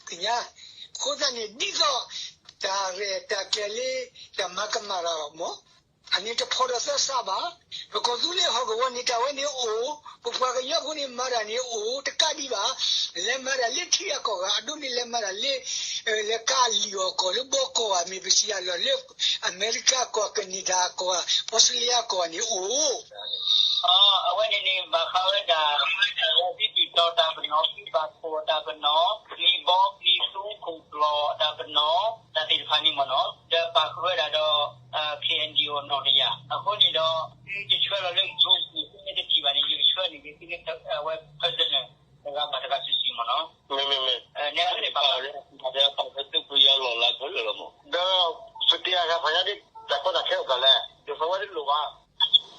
ကညါ, အဃိသတးန့ၣ် ဒ်သိးတၢ်ရဲၣ်တၢ်ကျဲၤလၢ တၢ်မၤကမၣ်တၢ်မ့ၢ် အန့ၣ်တဖီၣ်ဒီးသၢစးဘၣ်. ပကီၢ်သူလ့ၤဟီၣ်ကဝီၤန့ၣ် တၢ်ဝဲန့ၣ်အိၣ်, ပပှၤကညီဖိန့ၣ်မၤတၢ်န့ၣ်အိၣ် တကးဒံးဘၣ်. လဲၤမၤတၢ်လၢထံအကီၢ်ဂၤ အဒိန့ၣ်လဲၤမၤတၢ်လၢ လၢကါလံၣ်အီၣ်ကီၢ် လၢဘီကီၢ်ဂၤ မ့ၢ်ပစံးယၤလီၤ လၢအမဲရကၤကီၢ် ကန့ၢ်ဒၣ်ကီၢ် အီစထြ့လယါကီၢ်န့ၣ်အိၣ် အဝဲန့ၣ်န့ၣ် ဘၣ်ဃးဝဲဒၣ် ဒ်တံာ်တီၤတၢ်ပနီၣ် ဘၣ်ခိၣ်တၢ်ပနီၣ် လံာ်ဘီ လံာ်သူ ခိၣ်ကျီၢ်တၢ်ပနီၣ် တၢ်သ့ၣ်တဖၣ်န့ၣ်မ့ၢ်နီၤ ဒီးပာ်ဃုာ်ဝဲဒၣ်ဒီး ခ့ၣ်အဲၣ်ယူၣ်အိၣ်နီၢ်တယၢ် အဃိန့ၣ်ဒီး သုတဆှၢလီၤလၢ group န့ၣ် သုမ့ၢ်တထံၣ်ဘၣ်န့ၣ် ယကဆှၢန့ၢ်က့ၤသုလၢအဝဲ personal တဂၤဘၣ်တဂၤစုာ်စုာ်မ့ၢ်နီၤ မ့မ့မ့ၢ် နဲဒ်န့ၣ်ပာ်လီၤ ဒီးပာ်လီၤသုပူၤယီၤလီၢ်လၢခိၣ်လၢာ်လီၤမ့ၢ် ဒီးပတံၤအဂၤဖးညါဒ် တၢ်ကီတၢ်ခဲအိၣ်တၢ်လဲၣ် ဒီးပဝဲတလိၣ်ဘၣ်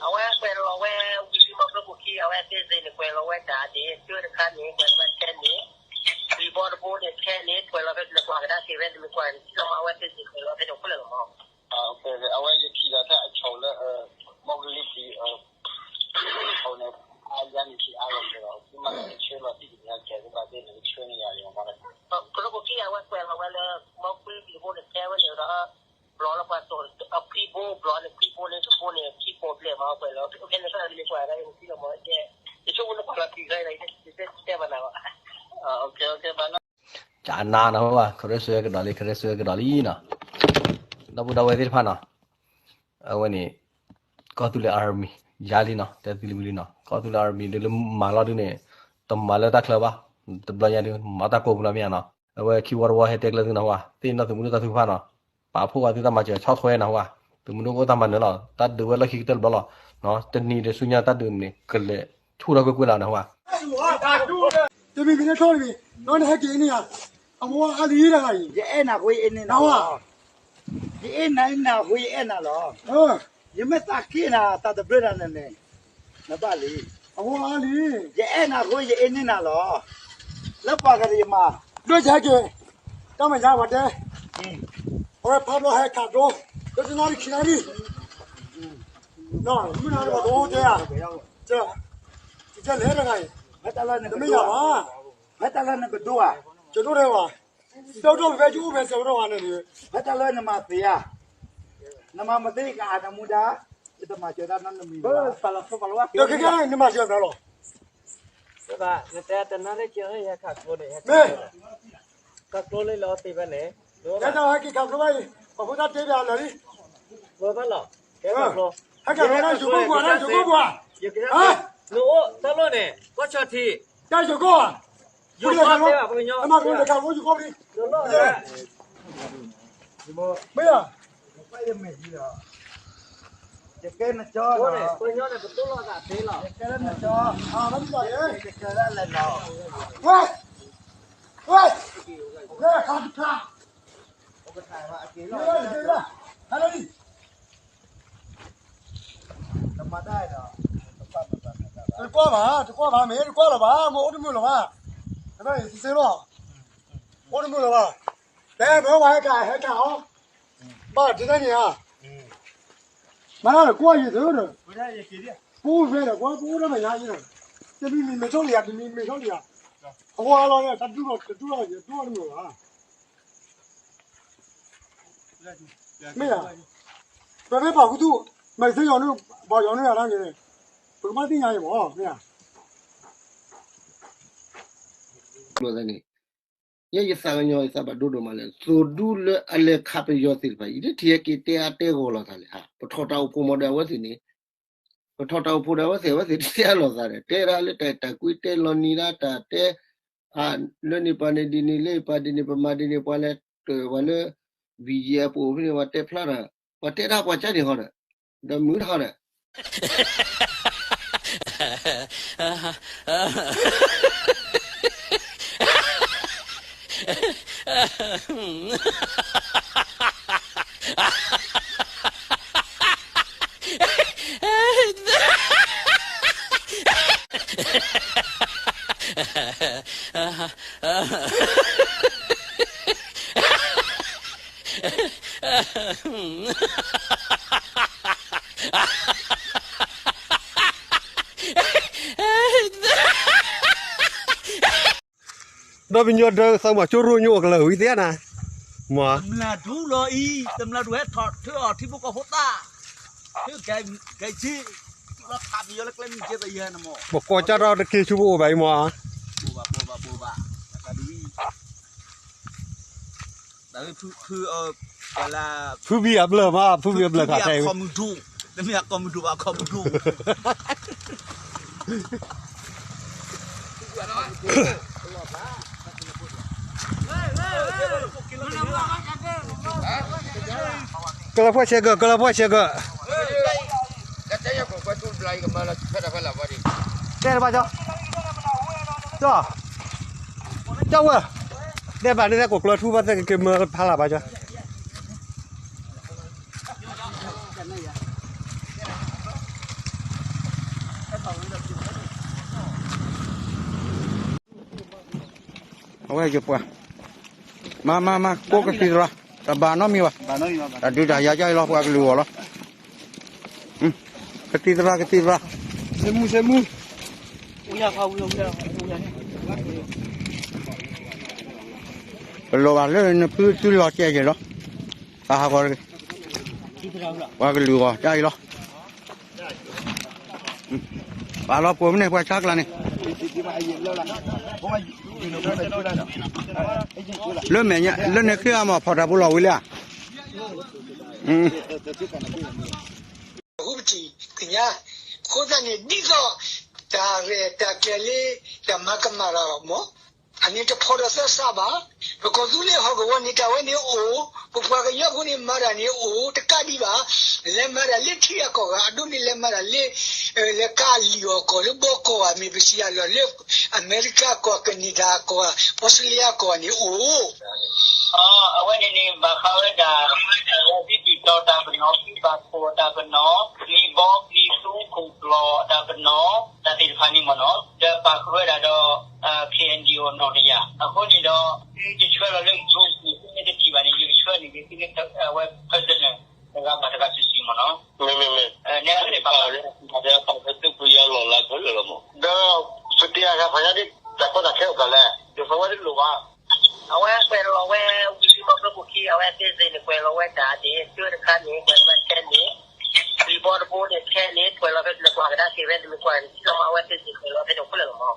အဝဲကွဲးလီၤဝဲ ဝံၤလံမီကျိခိၣ်ခံ အဝဲသ့ၣ်သ့ၣ်န့ၣ် ကွဲးလီၤဝဲတၢ်ဒ် သုတခါန့ၣ် ကွဲးလီၤဝဲထဲန့ၣ် လံာ်ဘီတဘိန့ၣ်ထဲန့ၣ် ကွဲးလီၤဖဲန့ၣ် ကွၢ်ကဒါက့ၤဖဲန့ၣ် မ့ၢ်ကွၢ်န့ၣ် ထံၣ်လီၤမး အဝဲသ့ၣ်သ့ၣ်ကွဲးလီၤဖဲန့ၣ် အိၣ်ခိၣ်လၢာ်လီၤမး အဝဲယထံၣ်လီၤဖဲအဆီၣ်လၢ မီကျိလံၤ အန့ၣ် အယါန့ၣ်ထံၣ်အါလီၤက့ၤလီၤ သုမ့ၢ်ဆှၢလီၤသံၣ်ကညါကဲၤ သုဘၣ်သ့ၣ်န့ၣ် ဆှၢန့ၢ်ယၤန့ၣ်မး ကျိခိၣ်ခံအဝဲကွဲးလီၤဝဲလၢ မီကျိလံၤတဘိန့ၣ်ထဲဝဲန့ၣ်ဒီး ဘျီလၢပှၤစိာ်အခွံဘိ ဘျီန့ၣ်ခွံဘိန့ၣ် တဘိန့ၣ်ခံကိးဘျဲၣ်မး ကွဲးလီၤ ဖဲန့ၣ်ဖဲန့ၣ်ကွၢ်ဒၣ်ယထံၣ်လီၤမး ယဆိကမိၣ်လၢကွၢ်လီၤတံၢ်လၢ ယတဲဘၣ်နၤဘၣ် တၢ်နါနီၤဝဲ ခရၢစၢကဒီးလံ ခရၢစၢကဒီးလံနီၤ ဒီပုၢ်ဒီဝဲၢ်သ့ၣ်တဖၣ်နီၤ အဝဲန့ၣ် ကီၢ်သူလ့ၤ army ယါလံနီၤ တဲသုလံဝံၤလံနီၤ ကီၢ်သူလ့ၤ army ဒုးလၢမၤလီၤဒုးန့ၣ် တမၤလၢတၢ်ချၢဘၣ် တဘျီညါဒုး မၤတၢ်ကိးပူၤလီၤမ့ၢ်ဧါနီၤ အဝဲခံဝီတဝီဟဲတဲကျဲသုနီၤဝဲ သ့ၣ်နီၣ်သုးမုၢ်ဒိၣ်တၢ်ထုကဖၣ်နီၤ ပာ်ဖှိၣ်ဝဲသုတၢ်မၤစၢၤဆီၣ်ထွဲနီၤဝဲ သုးမုၢ်ဒိၣ်ကအိၣ်တၢ်မၤနၢၤလီၤ တၢ်ဒုးဝဲလီၢ်ခံကတၢၢ်တဘျီလီၤ တနံၤဒီးဆူညါတၢ်ဒုးန့ၣ် ကလဲၤဆူၣ်ထီၣ်ကွ့ၢ်ကွ့ၢ်လီၤနီၤဝဲ တမံၤမံၤန့ၣ်ထီၣ်တမံၤ နီၢ်န့ၣ်ဟဲက့ၤန့ၣ်ဧါ အမိၢ်အါလံတဂၤအံၤ ယအဲၣ်နၤဃိယအဲၣ်န့ၢ်နၤလီၤ ယအဲၣ်နၤနၤဃိယအဲၣ်နၤလီၤ ယမ့ၢ်သးက့ၢ်နၤ သးတဘျၢနၤန့ၣ်န့ၣ် နဘၣ်လံ အမိၢ်အါလံ ယအဲၣ်နၤဃိယအဲၣ်န့ၢ်နၤလီၤ လၢပှၤဂၤဒီးယမၤ ဒိၣ်ယဟဲက့ၤ တၢ်မဲာ်ညါပှၤတဲ အဝဲဖးဘျီဟဲခးကျိ လၢတနၣ်ရံၣ်ခံနၣ်ရံၣ် မုၢ်နၤတဘၣ်တအိၣ်တဲဧါ တဲလဲၣ်တဂၤအံၤ တမ့ၢ်ယၤဘၣ် ဖဲတၢ်လၢနကဒိဧါ ကဒိၣ်ထဲဘၣ် ဒီးဒီးဖဲယအိၣ်ဖဲဆၢကတီၢ်ဘၣ်န့ၣ် ဖဲတၢ်လၢနမၤသ့ဧါ နမၤမသ့ကအါနမူဒါ ယတမၤစၢၤတၢ်နီတမံၤဘၣ် ဒီးခဲကဲန့ၣ် နမၤစၢၤသးလီၤ နတဲတနၣ်ရံၣ်က့ၤ ဟဲခးကျိန့ၣ် မ့ၢ် ခးကျိလၢလီၤသ့ဖဲန့ၣ် တဲတၢ်ဟဲက့ၤခးကျိဘၣ်အံၤ ပှၤဖိသၣ်တဲဘၣ်လၢာ်လံ ကျိဘၣ်လီၤ တဲခးကျိ ဟဲခးကျိန့ၣ် ယိၤကိၢ်ပှၤန့ၣ် ယိၤကိၢ်ပှၤ နအိၣ်တၢ်လီၢ်န့ၣ် ကီၢ်ဆီထံ တၢ်ယိၤကိၢ်ဧါ ယိၤကိၢ်တဲဘၣ်ပှၤကညီ နမၤကျိန့ၣ်ခးကျိယိၤကိၢ်လံ မ့ၢ်ဧါ ယကဲနကၠီလီၤ ပှၤကညီန့ၣ် ပတိၢ်လီၤသးသ့လီၤ ယကဲနကၠီ ကစၢ်ဒၣ်လဲာ်လီၤ ဝဲ ဝဲ ဝဲ ခါတခါ တကွၢ်ဘၣ် တကွၢ်ဘၣ် မ့ၢ်တကွၢ်လၢၤဘၣ် မ့ၢ်အိၣ်တမုာ်လၢၤဘၣ် တဘၣ်အံၤ စ့လီၤ အိၣ်တမုာ်လၢၤဘၣ် တဲမ့ၢ်ဝဲဟဲခး ဟဲခးအီၤ ဘၣ်ဒ်န့ၣ်ဧါ မၤတၢ်ဒီးကွၢ်ယံၤသုဒီး ပအိၣ်ဖဲဒီးကွၢ် ပအိၣ်တၢ်မဲာ်ညါအံၤဒီး တမံၤမံၤမ့ၢ်ထီၣ်လံယၤ တမံၤမ့ၢ်ထီၣ်လံယၤ အဝဲလီၤ တၢ်ဒူၣ်လီၤ တဒူၣ်လီၤ ယဒူၣ်လီၤတမုာ်ဘၣ် မ့ၢ်ဧါ ပမ့ၢ်ပာ်ခူသူၣ် မ့ၢ်သုယီၤနုၢ် ဘၣ်ယီၤနုၢ်ယၤတၢ်န့ၣ် ပကဘၣ်သ့ၣ်ညါအံၤမ့ၢ် မ့ၢ်ဧါ န့ၣ် ယဲယသးကညီၤယသးဘၣ်ဒိဒိၣ်မးလဲၣ် သိၣ်ဒူလၢအလဲၤခးပယီၤသ့ၣ်တဖၣ် ယတထံၣ်ဟဲက့ၤတဲအါတဲဂီၤလိာ်သးလဲၣ် ပထီၣ်တၢ်အိၣ်ဖှိၣ်မ့ၢ်ဒီးအဝဲသ့ၣ်န့ၣ် ပထီၣ်တၢ်အိၣ်ဖှိၣ်ဒီးအဝဲသ့ၣ် အဝဲသ့ၣ်တဲအါလိာ်သးဒီး တဲဒၣ်လၢတၢ်တၢ်ကွံတဲလီၤနံၤဒၣ်တၢ်တဲ လၢန့ၣ်ပှၤန့ၣ်ဒ်န့ၣ်လၢပှၤဒ်န့ၣ် ပမၤဒ်န့ၣ် ပှၤလဲၤတၢၢ်ပှၤလၢ ဘံယဲၢ်အပူၤဖဲန့ၣ် ပှၤတဲဖျါတၢ် ပှၤတဲဒၣ်ပှၤကါန့ၣ်ဟီဒီး ဒီးမုၢ်တဟီဒီး ဒီးပညီဒၢသးမၤကၠိရိညိအိၣ်ကလၢာ်ဝံၤသ့ဧါနၤ, မၤ, တမျၢ်ဒူလီၤအံၤ, တမျၢ်ဒူဟဲထီၣ်ထၢအီၤထံဖိကီၢ်ဖိသၣ်, ထၢကဲကဲက့, လီၤထးပယီၤလၢကျဲမုၢ်ကဲသယဲၢ်နမး, ပကိးကၢ်ထီၣ်တက့ၢ်ဆူပအိၣ်ဘၣ်အံၤမၤ, ဘိဘၣ်ဘိဘၣ်ဘိဘၣ်, တၢ်ဒ်ဝံၤ တၢ်ဖုဖု, ဖုဘံၣ်အဘျၢၣ်မး, ဖုဘံၣ်အဘျၢၣ်ခါခဲအံၤ, တမ့ၢ်အခီမုၢ်ဒိၣ်ဘၣ်, အခီမုၢ်ဒိၣ်, ကလီၤဖှၢ်ဆဲးကၢၢ်, ကလီၤဖှၢ်ဆဲးကၢၢ်, တဲတဘၣ်ကၠီ, ကၠီ, ကၠီဝဲ, တဲဘၣ်န့ၣ် ကိးကျၢၤထူဘၣ်သ့ၣ်က့ၤမၢဖးလၢ်ဘၣ်ကၠီ. အဝဲယပှၤ, မၤမၤမၤ ကိးကသံၣ်သရၣ်, တဘၣ်နီတမံၤဘၣ်, တၢ်ဒုးတၢ်ယၤကၢ်အံၤလီၤ ပှၤကလုာ်အဂီၢ်လီၤ, ကသံၣ်သရၣ် ကသံၣ်သရၣ်, ပလိၣ်ဘၣ်လၢနဖုသုလီၤကဲယဲၢ်လီၤ, တၢ်ဟးဂီၤတဂ့ၤ, ပှၤကလုာ်အဂီၢ်ကၢ်အံၤလီၤ. ပာ်လီၤပှိၤမ့ၢ်န့ၣ် ပှၤဆါကျါန့ၣ်, လၢမဲာ်ညါ လၢန့ၣ်ဃ့အမၤဖီၣ်တၢ်ပူၤလီၤဝံၤလံဧါ, ဟူပထံၣ်ကညါ, အဃိသတးန့ၣ် ဒ်သိး တၢ်ရဲၣ်တၢ်ကျဲၤလၢ တၢ်မၤကမၣ်တၢ်လီၤမး, အန့ၣ်တဖီၣ်ဒီးသၢစးဘၣ်, ပကီၢ်သူလ့ၤဟီၣ်ကဝီၤန့ၣ် တၢ်ဝဲန့ၣ်အိၣ်, ပပှၤကညီဖိန့ၣ် မၤတၢ်န့ၣ်အိၣ်, တကးဒံးဘၣ်, လဲၤမၤတၢ်လၢထံအကီၢ်ဂၤ အဒိန့ၣ်လဲၤမၤတၢ်လၢ လၢကါလံၣ်အီၣ်ကီၢ် လၢဘီကီၢ်ဂၤ မ့ၢ်ပစံးယၤလီၤ လၢအမဲရကၤကီၢ် ကန့ၢ်ဒါကီၢ် အီစထြ့လယါကီၢ်ဂၤန့ၣ်အိၣ်, အဝဲန့ၣ်န့ၣ် ဘၣ်ဃးဝဲဒၣ် အဝဲသ့ၣ်ဒုၣ်တီၢ်တၢ်ပနီၣ် သံဘၣ်ခိၣ်တၢ်ပနီၣ် လံာ်ဘီလံာ်သူခိၣ်ကျီၢ်တၢ်ပနီၣ် တၢ်သ့ၣ်တဖၣ်န့ၣ်မ့ၢ်နီၢ် ဒီးပာ်ဃုာ်ဝဲဒၣ်ဒီး ခ့ၣ်အဲၣ်ယူၣ် အနီၢ်တယၢ် အဃိန့ၣ်ဒီး သုတဆှၢလီၤလၢ group န့ၣ် သုမ့ၢ်တထံၣ်ဘၣ်န့ၣ် ယကဆှၢန့ၢ်က့ၤသုလၢ အဝဲ personal တဂၤဘၣ်တဂၤစုာ်စုာ်မ့ၢ်နီၢ်, မ့မ့မ့ၢ် နဲဒၣ်န့ၣ် ပာ်လီၤလၢ ပာ်လီၤလၢသုးပယီၤလီၢ်လၢအကလုာ်လီၤမး, ဒီး ပတံၤအဂၤဖးညါဒ် တၢ်ကီတၢ်ခဲအိၣ်ဖဲလဲၣ် ယသးဝဲတလိၣ်ဘၣ်, အဝဲကွဲးလီၤဝဲ ဝံၤလံမီကျိဖိခံ အဝဲသ့ၣ်သ့ၣ်န့ၣ် ကွဲးလီၤဝဲတၢ်ဒ် ကၢတခါန့ၣ် ကွဲးလီၤဝဲထဲန့ၣ်, ဝံၤဘီတဘိန့ၣ်ထဲန့ၣ် ကွဲးလီၤဖဲ နကွၢ်ကဒါက့ၤဖဲ နမ့ၢ်ကွၢ်န့ၣ် ထံၣ်လီၤမး အဝဲသ့ၣ်သ့ၣ်ကွဲးလီၤဖဲန့ၣ် အိၣ်ဖဲလဲၣ်လီၤမး,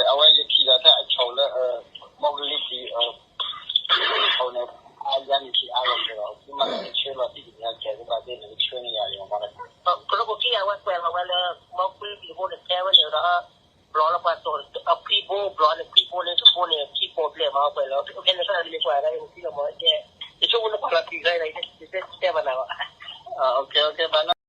အဝဲယထံၣ်လီၤဖဲအဆီၣ်လၢ မီကျလံၤပံၤ အဆီၣ်န့ၣ် အါယါန့ၣ်ထံၣ်အါလီၤက့ၤလီၤ သုမ့ၢ်ဆှၢလီၤသံတမံၤ ကဲကဘၣ်သ့ၣ်န့ၣ် ဆှၢန့ၢ်ယၤလီၤမး, ကျိဖိခံ အဝဲကွဲးလီၤဝဲလၢ မီကျလံၤပံၤတဘိန့ၣ် ထဲဝဲန့ၣ်ဒီး ဘျီလၢပှၤစိာ် အခွံဘိ ဘျီန့ၣ် ခွံဘိန့ၣ် တဘိန့ၣ် ခံကိးဘျဲၣ်မး ကွဲးလီၤ ဖဲန့ၣ် ဖဲန့ၣ် မ့ၢ်ကွၢ်ဒၣ် ယထံၣ်လီၤမး ယဆိကမိၣ်နကွၢ်လီၤတံၢ်ခဲအံၤ ယတဲဘၣ်နၤဘၣ်, ဘၣ်